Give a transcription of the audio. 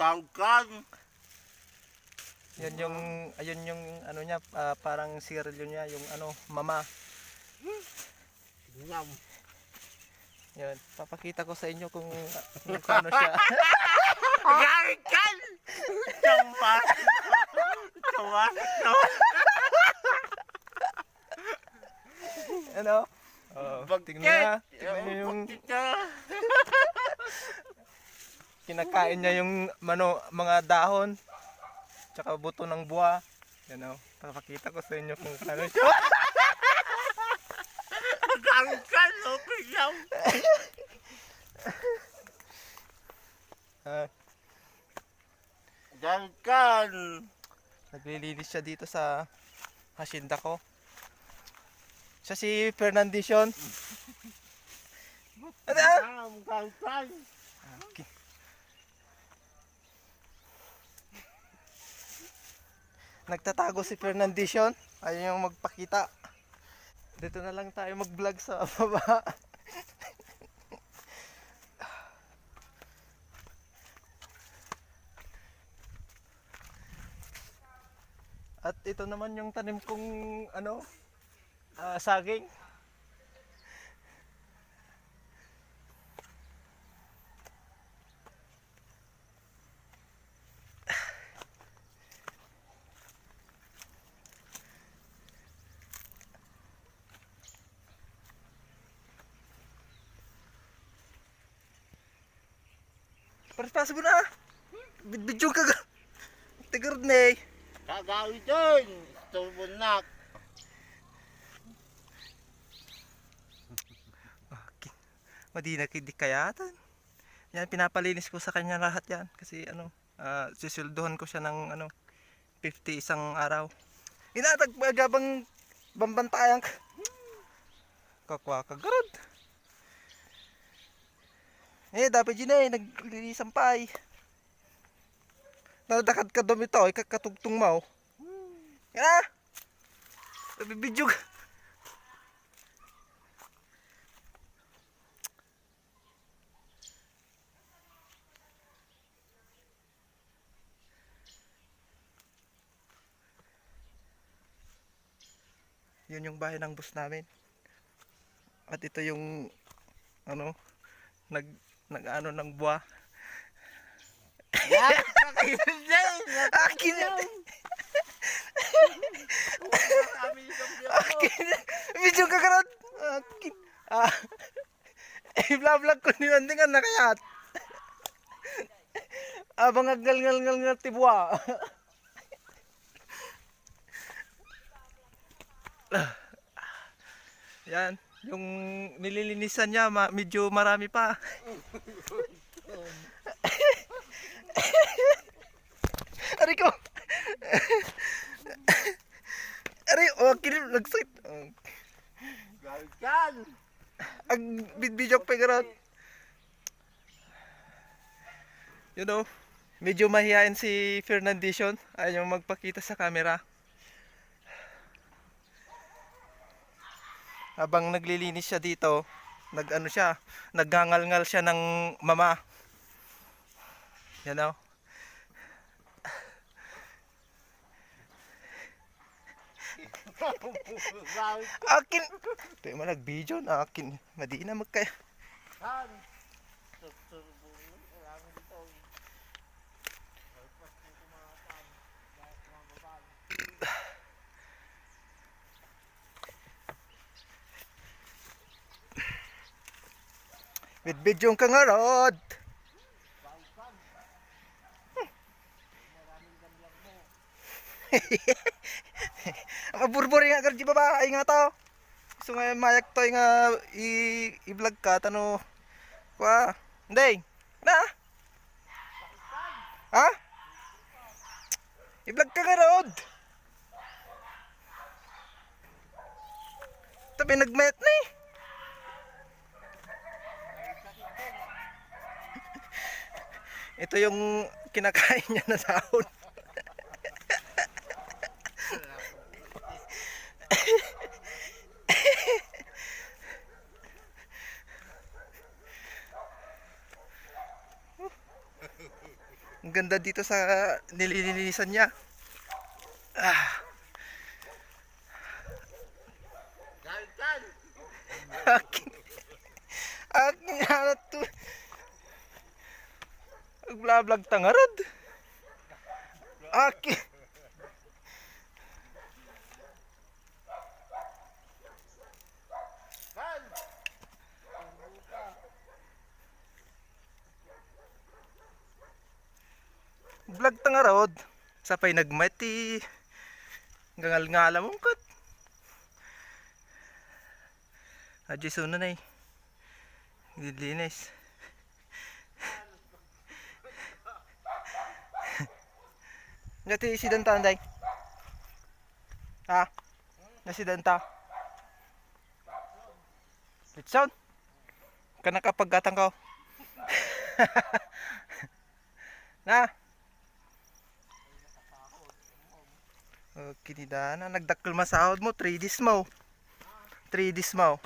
Gangkan. Yan yung, ayun yung ano niya, parang cereal niya, yung ano, mama. Nyam. Yan, papakita ko sa inyo kung paano siya. Gangkan! Chamba! Chamba! Ano? Tingnan niya. Tingnan niya yung kinakain niya yung mga dahon. Tsaka buto ng buwa. Yan o. Papakita ko sa inyo kung ano siya. Gangkan! Okay lang. Gangkan! Naglilinis siya dito sa hacienda ko. Siya si Fernandison. Ano? Gangkan! Okay. Nagtatago si Fernandison. Ayaw niyang magpakita. Dito na lang tayo mag-vlog sa baba. At ito naman yung tanim kong ano, saging. Pasok mo na. Bidbidyo ka ga. Tigarod na eh. Kagawin doon! Turbonak! Okay. Madina kidi kayatan. Yan, pinapalinis ko sa kanya lahat yan. Kasi ano, sisilduhan ko siya ng ano, 50 isang araw. Inatag magabang bambantayan ka. Kakwa kagarod. Dapat yun eh, naglilisampay. Nadakad ka dumi to, ikakatugtong mo. Yan! Nabibidyo ka. Yun yung bahay ng boss namin. At ito yung ano, nag-ano ng buwa. Akin na. Akin. Video ka karon. Akin. I-vlog ko ni Landingan na kayat. Abang ngal tibwa. Yan, yung nililinisan niya medyo marami pa. Ari ko. Ari, kinil nagsakit. Gangkan! Ang video pa garot. You know, medyo mahihain si Fernandison. Ayaw magpakita sa camera. Habang naglilinis siya dito, nag-ano siya, nagngangal-ngal siya ng mama. Yan o. Akin. Ito yung nag-video na akin. Madi na magkaya. Video ka nga rod. Maburburi nga gardi babae nga to. Gusto nga mayak to nga i-vlog ka tano. Kwa, hindi. Na? Ha? I-vlog ka nga rod. Tabi nagmet ni. Ito yung kinakain niya na dahon. Ang ganda dito sa nililinisan niya. Ah, Gawin. akin. Akin hanat to. Agblablag tangarod. Akin. Kan. Vlog tangarod. Sapay nagmati. Gangal-ngala mong kat. Adyo suno na eh. Dilinis. Ngati si Danta anday. Ha? Na si Danta. Litson. Kana kapag gatang ko. Na. Okay, di na nagdakkel masahod mo 3 days mo. 3 days mo.